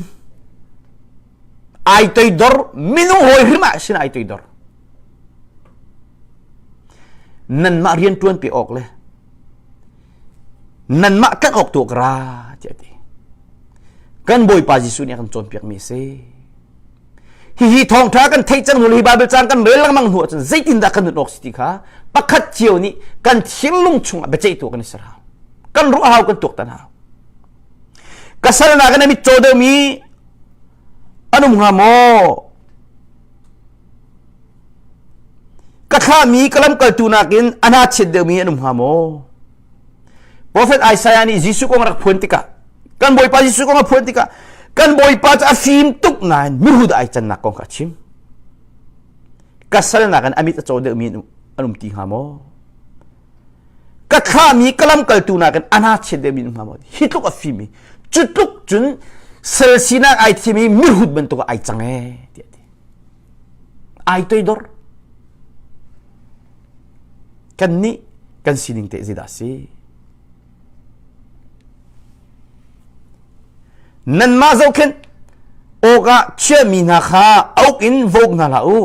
Ai toidor minung hawi hrim ah sin ai toidor. Nanmah rian ṭuan pe awk le nanmah tlanh awk tu ka ra tiah a ti. Kan Bawipa Jesuh nih a kan cawnpiakmi a si. Hihi thawngṭha kan theih cang hnu le hi Baibal caang kan rel lengmang hnu ahcun zeitindah kan nun awk si ti kha pakhat cio nih kan thinlung chungah biaceihtu kan i ser hau. Kan ruah hau, kan tuaktan hau. Ka sal nakin a mitcaw deuhmi an um hnga maw? Ka thlahmi ka lamkaltu nakin a hna chiat deuhmi an um hnga maw? Profet Isaiah nih Jesuh kong rak phuan tikah kan Bawipa Jesuh kong a phuan tikah kan Bawipa cu a fim tuk nain mihrut ai cannak kong kha a chim. Ka sal nakin a mit a caw deuhmi an um ti hnga maw? Ka thlahmi ka lamkaltu nakin a hna chiat deuhmi an um hnga maw? Hi tluk a fim i cu tluk cun sal sinak ai thim i mihrut bantuk ah ai cang ee tiah a ti. Ai toidor. Kannih kan sining teh zeidah a si? Nanmah zohkhenh awkah chiahmi hna kha auk in vok hna hlah u.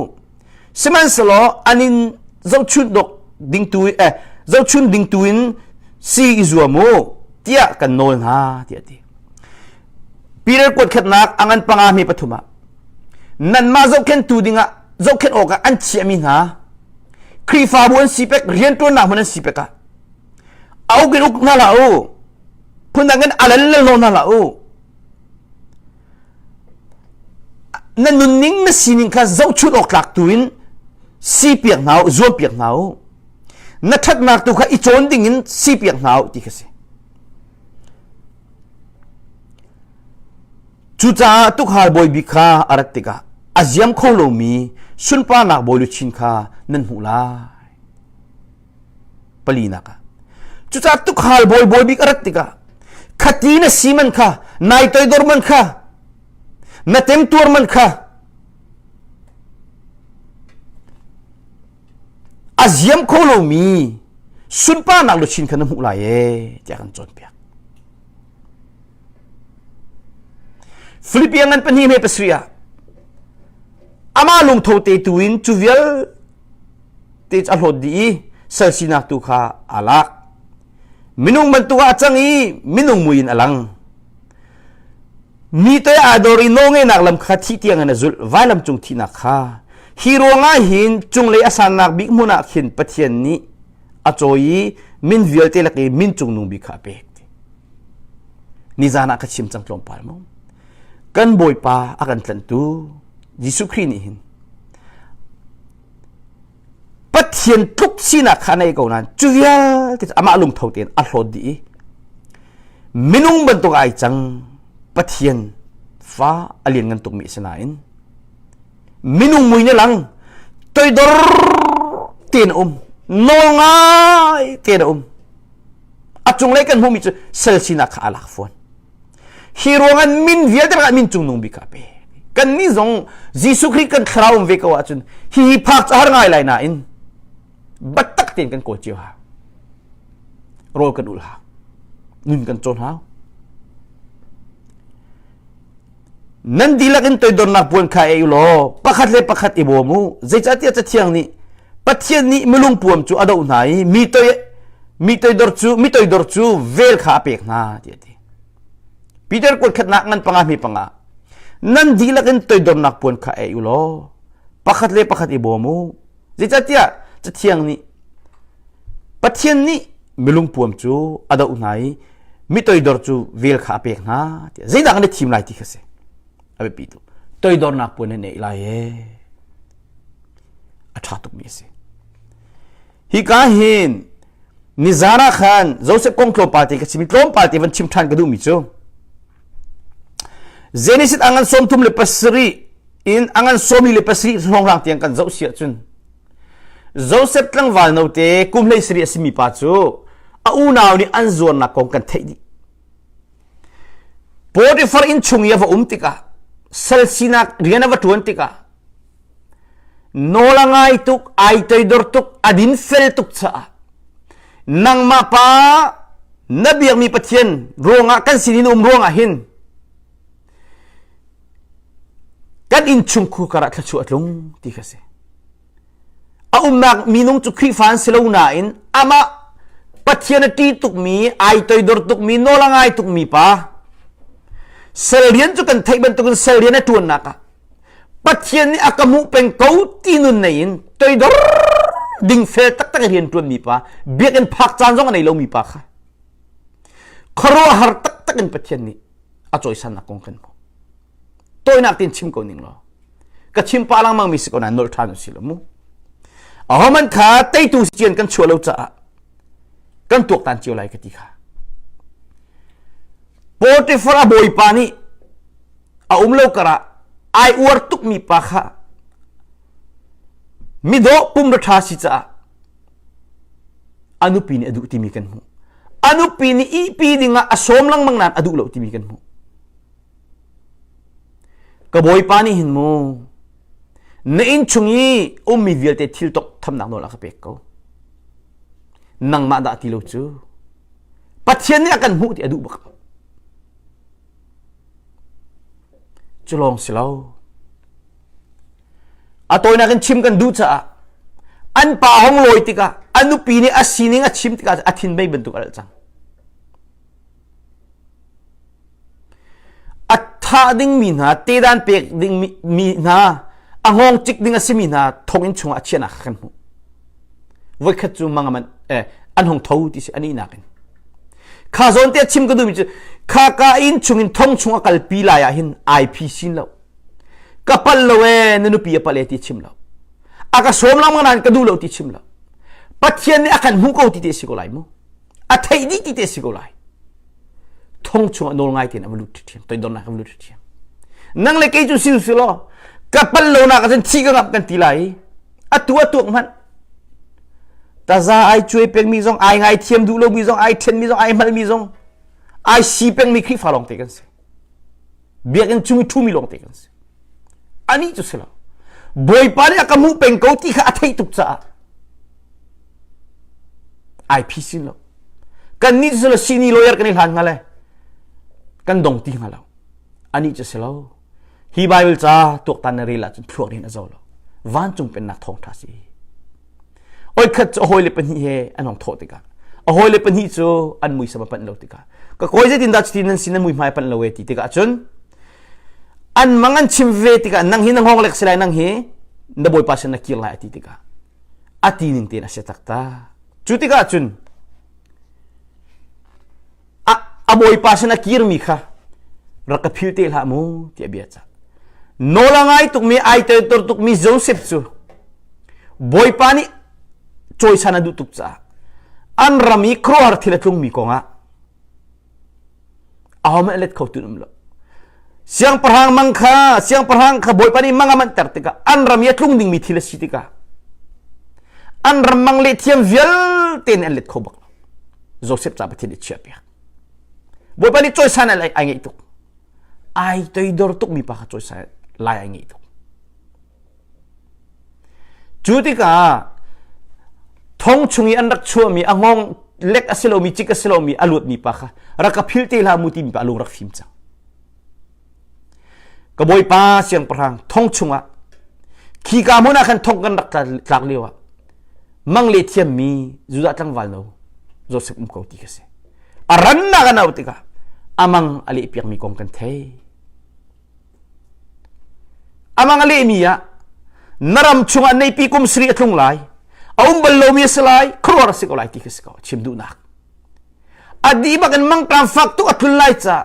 Sihmanhsehlaw an in zohchunh dok ding tu eh zohchun ding tu in si i zuam u tiah kan nawl hna tiah a ti. Peter kuat khatnak a ngan panga hme pathum ah nanmah zohkhenhtu dingah zohkhenh awkah an chiahmi hna Khrihfabu an si pek rianṭuannak hmun an si pek ah a uk in uk hna hlah u phundang in a lal lal hna hlah u na nunning na sining kha zohchun awk tlak tu in si piak hna u zuam piak hna u na ṭhatnak tu kha i cawn ding in si piak hna u ti kha si Cucaah tukhal bawi bik kha a rat tikah a ziam kho lomi sunparnak bawi luchin kha nan hmuh lai. Palinak ah. Cucaah tukhal bawi bawi bik a rat tikah khati na si man kha, nai toidor man kha, na temtuar man kha a ziam kho lomi sunparnak luchin kha na hmuh lai ee tiah kan cawnpiak. Philippian ngan pahnih he pasarih ah amah lungtho te tu in cu vialte a hlawt dih i sal sinak tu kha aa lak. Minung bantuk ah a cang i minung mui in a lang. Mi te aa dor i nawlngeihnak lam kha thih tiang in a zulh vailam cung thihnak kha. Hi ruangah hin cunglei a sannak bik hmun ah khin Pathian nih a cawi i min vialte lak i min cungnung bik kha a pek. Nizan ah ka chim cang tlawmpal mu. Kan Bawipa a kan tlanhtu Jesuh Khrih nih hin Pathian tluk sinak kha a nei ko nain cu vialte cu amah lungtho tein a hlawt dih i minung bantuk ai cang Pathian fa a lianngan tukmi a si nain minung mui ne lang toidor tein a um nawl ngai tein a um a cunglei kan hmuhmi cu sal sinak kha a lak fawn hi ruangah min vialte lakah min cungnung bik kha a pe kannih zong Jesuh Khrih kan thlarau um ve ko ahcun hihi phak cu har ngai lai nain biatak tein kan kawl cio hau rawl kan ul hau nun kan cawn hau nan dihlak in toidornak puan kha ei u law pakhat le pakhat i bawm u zeicahtiah cathiang nih Pathian nih milung puam cu a doh hna i mi toi mi toidor cu mi toidor cu vel kha a pek hna tiah a ti Peter kuat khatnak ngan panga hme panga nan dihlak in toidornak puan kha ei u law pakhat le pakhat i bawm u zeicahtiah cathiang nih Pathian nih milung puam cu a doh hna i mi toidor cu vel kha a pek hna tiah zeidah kan i thim lai ti kha si a biapi tuk toidornak puan nan ei lai ee a ṭha tukmi a si hika hin nizan ah khan Joseph kong tlawmpal te ka chim i tlawmpal te van chim ṭhan ka duhmi cu. Genesis angan 37 in angan 47 hrawng tiang kan zoh si ahcun Joseph tlangval note kum hlei sarih a simi pa cu a unau nih an zuarnak kong kan theih dih. Potiphar inn chung i a va um tikah sal sinak rian a va ṭuan tikah nawl a ngai tuk, ai toidor tuk, a dinfel tuk caah nangmah pa na biakmi Pathian ruangah kan sin in um ruangah hin kan innchungkhur karah thluachuah a tlung ti kha si. A umnak minung cu Khrihfa an si lo nain amah Pathian a ṭih tukmi, ai toidor tukmi, nawl a ngai tukmi pa sal rian cu kan theih bantukin sal rian a ṭuannak ah Pathian nih a ka hmuh peng ko ti nun nei in toidor dingfel taktak i rian ṭuanmi pa biakinn phak caan zong a nei lomi pa kha khuaruahhar taktak in Pathian nih a cawisannak kong kan hmuh. Tawinak tein chim ko ning law ka chim pa lengmang mi si ko nain nolh ṭhan u si lo mu. Ahohmanh kha teitu cian kan chuah lo caah kan tuaktan cio lai ka ti kha. Potiphar a bawipa nih a um lo karah ai uar tukmi pa kha midawh pumra ṭha si caah a nupi nih a duh timi kan hmuh. A nupi nih ihpi dingah a sawm lengmang nain a duh lo timi kan hmuh. Ka bawipa nih hin mu na inn chung i ummi vialte thil tok thamnak nawl a ka pek ko. Nangmah dah ti lo cu. Pathian nih a kan hmuh ti a duh bak. Cu lawng si lo. A tawinak in chim kan duh caah an pa hong lawi tikah a nupi nih a sining a chim tikah a thin mei bantuk a alh cang. A thah dingmi hna, tedan pek dingmi hna, a hngawng cik ding a simi hna thonginn chungah a chiahnak kha kan hmuh. Voikhat cu mang man eh, an hung tho ti si an ihnak in. Kha zawn te chim ka duhmi cu kha ka inn chungin thong chung a kalpi lai ah hin ai phi sin lo. Ka pal lo ee na nupi a pal e ti chim lo. A ka sawm lang nain ka duh lo ti chim lo. Pathian nih a kan hmuh ko ti te si ko lai mu. A theih dih ti te si ko lai. Thong chungah nawl ngai tein a va lut ṭhiam, toidornak a va lut ṭhiam. Nang le kei cu si si law ka pal lo nak ahcun thi ka ngap kan ti lai. Atu a tuak hmanh. Taza ai cuai pengmi zong, ai ngai thiam duh lomi zong, ai ṭhenmi zong, ai hngalmi zong, ai si pengmi Khrihfa lawng te kan si. Biakinn chung i ṭhumi lawng te kan si. Anih cu si lo. Bawipa nih a ka hmuh peng ko ti kha a theih tuk caah ai phi sin lo. Kannih cu sini lawyer kan i hlan hnga le kan dong ti hnga lo. Anih cu si lo. Hi Bible ca tuaktan na rel ahcun thluak in a zo lo. Vancung pennak thawngṭha si. Oi khat cu a hawile pahnih he an hong thawh tikah a hawile pahnih cu an muisam a panh lo tikah ka kawi zeitin dah cuti nan sin nan mui hmai panh lo e ti tikah cun an mang an chim ve tikah nang hi na ngong lek si lai nang hi na bawipa sin na kir lai a ti tikah a ti ning tein a si taktak cu tikah cun a, a bawipa sin a kirmi kha rak ka phil te hlah mu tiah bia cah nawl a ngai tukmi ai tor tukmi Joseph cu bawipa nih cawisan a duh tuk caah an ram i khuaruahhar thil a tlungmi kongah ahohmanh let kho tu um lo siangpahrang mang kha siangpahrang kha bawipa nih mang a manhter tikah an ram i a tlung dingmi thil a si tikah an ram mang leh thiam vialte nih an let kho bak lo Joseph ca Pathian nih chiahpiak. Bawipa nih cawisan ai ai ngeih tuk. Ai toidor tukmi pa kha cawisan lai ai ngeih tuk. Cu tikah thong chung i an rak chuahmi a ngong lek a si lomi cik a si lomi a luatmi pa kha rak ka phil te hlah mu timi pa a lung rak fim cang. Ka bawipa siangpahrang thong chungah khika hmun ah khan thong kan rak tlak lio ah mang le thiammi Judah tlangval no Joseph um ko ti ka si. A rannak an auh tikah amang a leh piakmi kong kan thei. Amang a lehmi ah na ram chungah neipi kum sari a tlung lai a um bal lomi a si lai khuaruahhar a si ko lai ti ka si ko chim duhnak. A dih bak in mangṭam fak tuk a tlun lai caah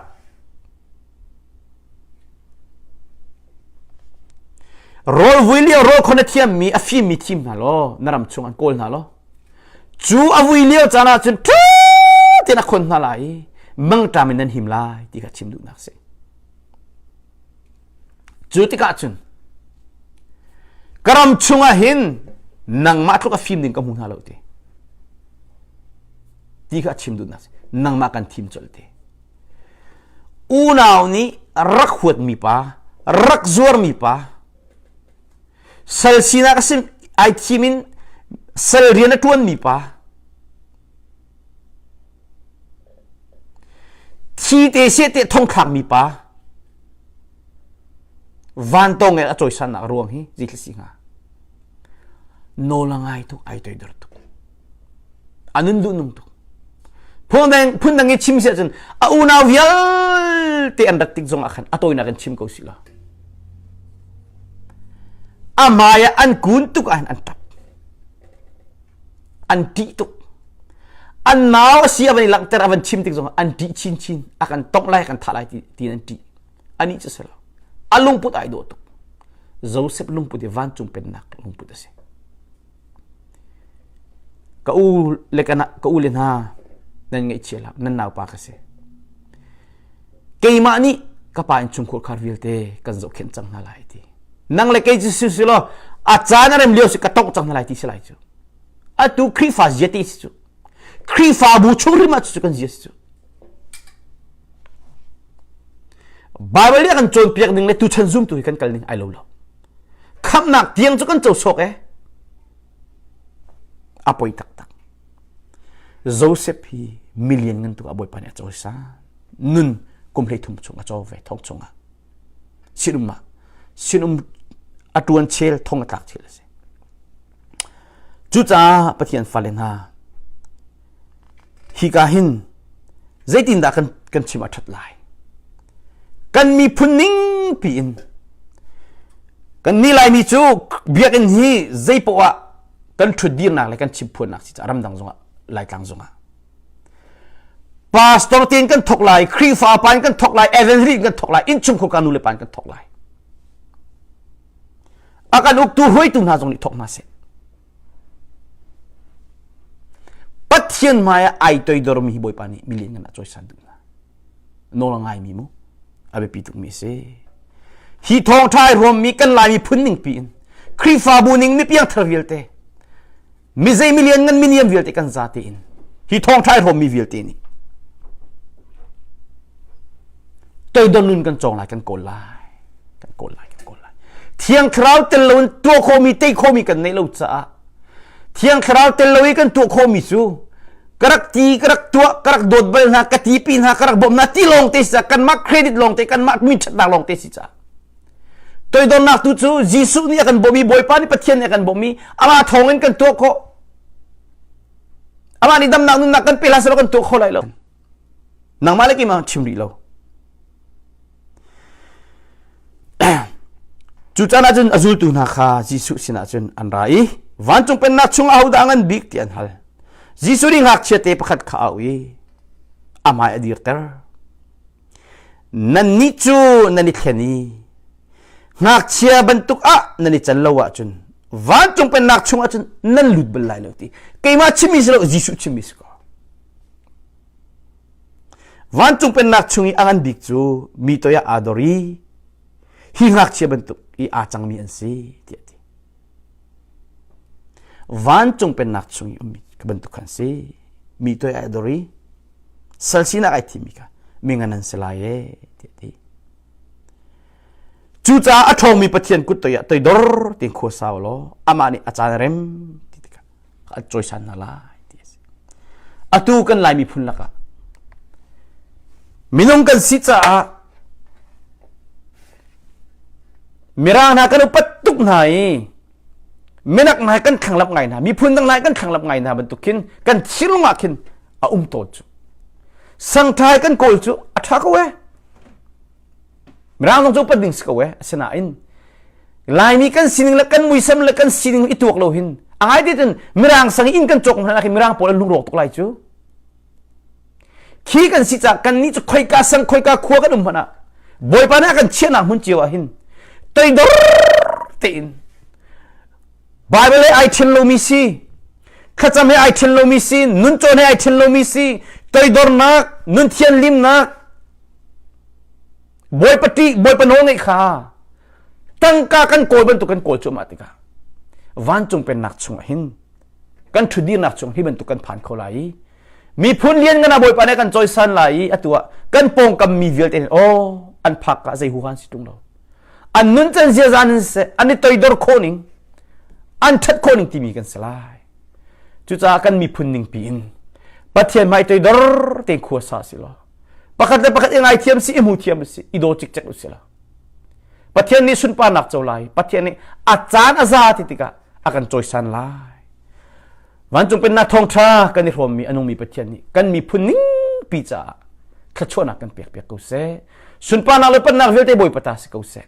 rawl vui lio rawl khon a thiammi a fimmi thim hna law na ram chung an kawl hna law cu a vui lio caan ah cun ṭha tein a khon hna lai i mangṭam in nan him lai ti kha chim duhnak si. Cu tikah cun ka ram chungah hin nangmah tluk a fim ding ka hmu hna lo ti. Ti kha a chim duhnak si. Nangmah kan thim colh ti. Unau nih rak huatmi pa, rak zuarmi pa, sal sinak a sim ai thim in sal rian a ṭuanmi pa, Thi te seh te thongthlakmi pa vantawng in a cawisannak ruang hi zei si hnga? Nawl a ngai tuk, ai toidor tuk. A nun duh nung tuk. Phundang phundang i chim si ahcun a unau vialte an rat tik zong ah khan a tawinak in chim ko si law. A hmai ah an kun tuk ah an ṭap. An ṭih tuk. An nau a si a van i langhter a van chim tik zongah an ṭih chinchin. A kan tongh lai, a kan thah lai ti, tiin an ṭih. Anih cu si lo. A lungput ai dawh tuk. Joseph lungput hi vancung pennak lungput a si. Ka u le ka, ka u le hna nan ngaihchia hlah, nan naupa ka si. Keimah nih ka pa innchungkhur khar vialte kan zohkhenh cang hna lai ti. Nang le kei cu si si law a caan a rem lio si ka tongh cang hna lai ti si lai cu. Atu Khrihfa zia ti si cu. Khrihfabu chung hrim ah cu kan zia si cu. Bible nih a kan cawnpiak ning le tuchan zumtu hi kan kal ning ai lo lo. Khamhnak tiang cu kan co sawk eh. A poi taktak. Joseph hi million ngan tu a bawipa nih a cawisan. Nun kum 13 chung a caw ve thong chungah. Sinum ah sinum a tuan chel thong a tlak chel a si. Cucaah Pathian fale hna hika hin zeitindah kan kan chim a ṭhat lai? Kan miphun ning piin kan ni Laimi cu biakinn hi zei poah ah kan ṭhutdirnak le kan chimphuannak si caah ramdang zongah Laitlang zongah pastor tein kan thok lai Khrihfa pa in kan thok lai evangelist in kan thok lai innchungkhar ka nu le pa in kan thok lai a kan uktu hruaitu hna zong nih thok hna seh Pathian hmai ah ai toidormi hi Bawipa nih milian ngan ah cawisan duh hna nawl a ngaimi mu a biapi tukmi a si hi thawngṭha ai ruammi kan Laimi phun ning piin Khrihfabu ning mi piangthar vialte mi zei milian ngan miniam vialte kan za tein hi thawngṭha ai hrawmmi vialte nih toidor nun kan cawng lai kan kawl lai kan kawl lai kan kawl lai thiang thlarau tel loin tuah khawhmi tei khawhmi kan neih lo caah thiang thlarau tel lo i kan tuah khawhmi cu ka rak ti ka rak tuah ka rak dawt bal hna ka tipi hna ka rak bawmh hna ti lawng te si caah kanmah credit lawng te kanmah min ṭhatnak lawng te si caah Toidornak tu cu Jesuh nih a kan bawmh i Bawipa nih Pathian nih a kan bawmh i amah thawng in kan tuah khawh. Amah nih damnak nunnak kan pe hlah selaw kan tuah kho lai lo. Nangmah le keimah chim rih lo. Cu caan ah cun a zultu hna kha Jesuh sinah cun an ra i vancung pennak chung ahodah ngan bik ti an hal. Jesuh nih ngakchia te pakhat kha a auh i a hmai a dirter. Nannih cu nan i thlen i ngakchia bantuk ah nan i can lo ahcun vancung pennak chungah cun nan lut bal lai lo ti keimah chimmi si lo Jesuh chimmi si ko. Vancung pennak chung i a ngan bik cu mi toi ah aa dor i hi ngakchia bantuk i aa cangmi an si tiah a ti. Vancung pennak chung i ummi ka bantuk khan si. Mi toi ah dor i sal sinak ai thimmi kha mi ngan an si lai e tiah ti. Cucaah a ṭhawngmi Pathian kut toi ah toidor tiin khua sau law amah nih a caan a rem ti tikah a cawisan hna lai ti a si. Atu kan Lai miphun lakah minung kan si caah Mirang hna kan upat tuk hna i minak hna kan thlanglap ngai hna miphun dang hna kan thlanglap ngai hna bantuk khin kan thinlung ah khin a um tawn cu sangthai kan kawl cu a ṭha ko eh Mirang zong cu upat ding si ko eh asinain Laimi kan sining le kan muisam le kan sining i tuak lo hin a ngai te cun mirang sang in kan cawk hna khi mirang pawl an lungrawk tuk lai cu khi kan si caah kan nih cu khoika sang khoika khua kan um hmanh ah Bawipa nih a kan chiahnak hmun cio ah hin toidor tein Bible he ai ṭhen lomi si thlacam he ai ṭhen lomi si nuncawn he ai ṭhen lomi si toidornak nun thianhlimnak Bawipa ṭih Bawipa nawl ngeih kha. Tangka kan kawl bantuk kan kawl cuahmah tikah vancung pennak chungah hin kan ṭhutdirnak chung hi bantuk kan phan kho lai i miphun lian ngan ah Bawipa nih kan cawisan lai i atu ah kan pawngkam mi vialte nih aw an phak ka zei huhan si ṭung lo an nun can ziaza in seh an i toidor khawh ning an ṭhat khawh ning timi kan si lai cucaah kan miphun ning pi in Pathian hmai toidor tein khua sa si law pakhat le pakhat i ngaithiam si i hmu thiam si i daw cikcek u si law Pathian nih sunparnak co lai Pathian nih a caan a za ti tikah a kan cawisan lai Vancung pennak thawngṭha kan i hrawmmi a nungmi Pathian nih kan miphun ningpi caah thluachuahnak kan pek piak ko seh. Sunparnak le pennak vialte Bawipa ta si ko seh.